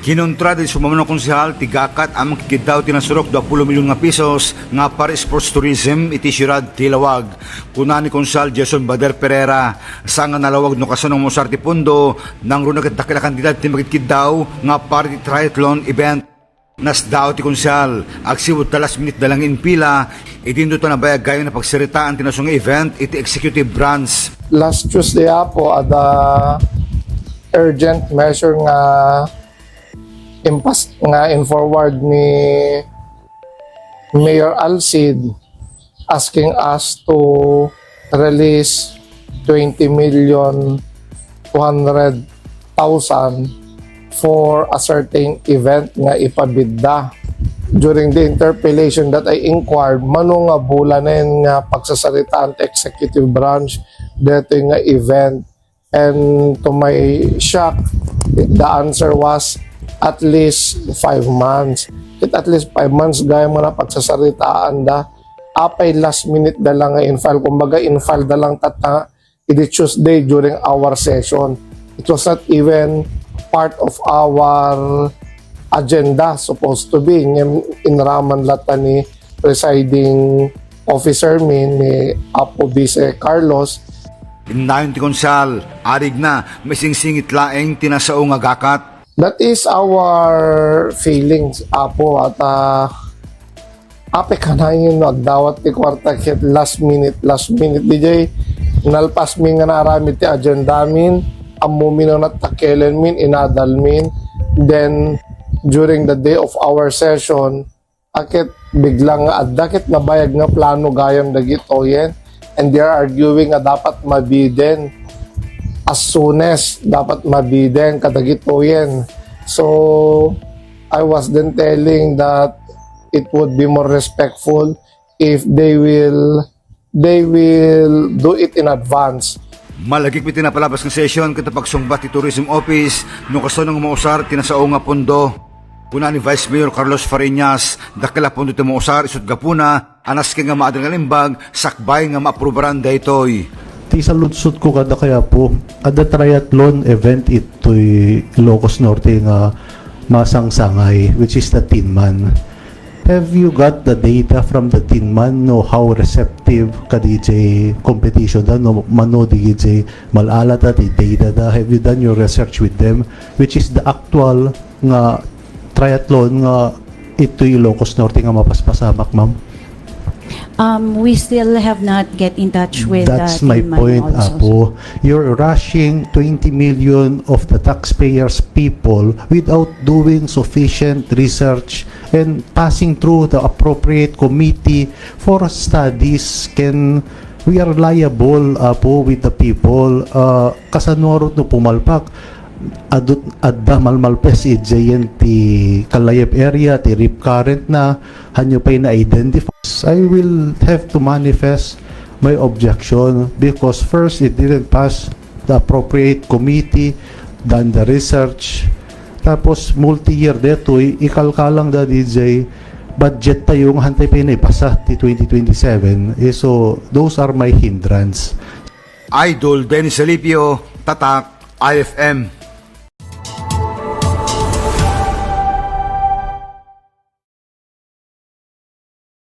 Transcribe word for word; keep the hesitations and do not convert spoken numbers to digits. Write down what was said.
Kinuntra dagiti sumamano a konsehal ti gakat a mangkitkiddaw ti nasurok dua pulo milyon nga pesos nga para sports tourism iti siudad ti Laoag. Kuna ni Konsehal Jason Bader Pereira, saan nga nalawag no kasano nga mausar ti pondo, nangruna ket dakkel a kantidad ti makitkiddaw nga para ti triathlon event. Nasdaaw ti konsehal, agsipud ta last minute da lang impila, idinto ta nabayag gayam nga pagsaritaan ti nasu nga event iti executive branch. Last Tuesday, Apo, adda urgent measure nga impas-, nga in-forward ni Mayor Alcid asking us to release twenty million two hundred thousand for a certain event nga ipabidda. During the interpellation that I inquired, mano nga bulanen nga pagsasaritaan ti executive branch detoy nga event? And to my shock, the answer was at least five months. It at least five months gayam nga pagsasaritaan da. Apay last minute da lang nga in-file. Kumbaga, in-file da lang tatta idi Tuesday during our session. It was not even part of our agenda, supposed to be. Ngem inraman latta ni presiding officer mi, ni Apo Vice Carlos. Innayon ti konsehal, arigna, maisingsingit laeng ti nasao nga gakat. That is our feelings, Apo, at, ah, apay kanayon no agdawat ti kuarta ket last minute, last minute. Diay nalpas mi nga naaramid ti agenda min, ammo mi no natakelen min, inadal min. Then, during the day of our session, a ket bigla nga adda ket nabayag nga plano gayam dagitoyen, and they are arguing nga dapat mabiden as soon as dapat mabiden kadagitoyen. So, I was then telling that it would be more respectful if they will, they will do it in advance. Malagip iti napalabas nga session ket pagsungbat ti Tourism Office no kasano nga mausar ti nasao nga pondo. Kuna ni Vice Mayor Carlos Fariñas, dakkel a pondo ti mausar isut' gapuna a nasken nga maaddaan nga naimbag sakbay nga maaprubaran daytoy. Ti saludsodko kadakayo, Apo, adda triathlon event itoy Ilocos Norte nga masangsangay, which is the Tin Man. Have you got the data from the Tin Man no how receptive kadi jay competition da, no mano dagiti mal-ala da ti data da? Have you done your research with them, which is the actual nga triathlon nga itoy Ilocos Norte nga mapaspasamak, ma'am? Um, we still have not get in touch with, That's uh, my Tin Man point, also. Apo. You're rushing twenty million of the taxpayers' people without doing sufficient research and passing through the appropriate committee for studies. Can, we are liable, Apo, with the people. Uh, kasano ngarud no pumalpak? Adut-, adda malmalpes idiayen ti Calaib area, ti rip current na, hanyo pay na-identify. I will have to manifest my objection because first, it didn't pass the appropriate committee, done the research. Tapos multi-year detoy, ikalkalang da D J, budget tayo nga hantay pay naipasa ti twenty twenty-seven. Eh, so, those are my hindrance. Idol Dennis Alipio, Tatak, I F M.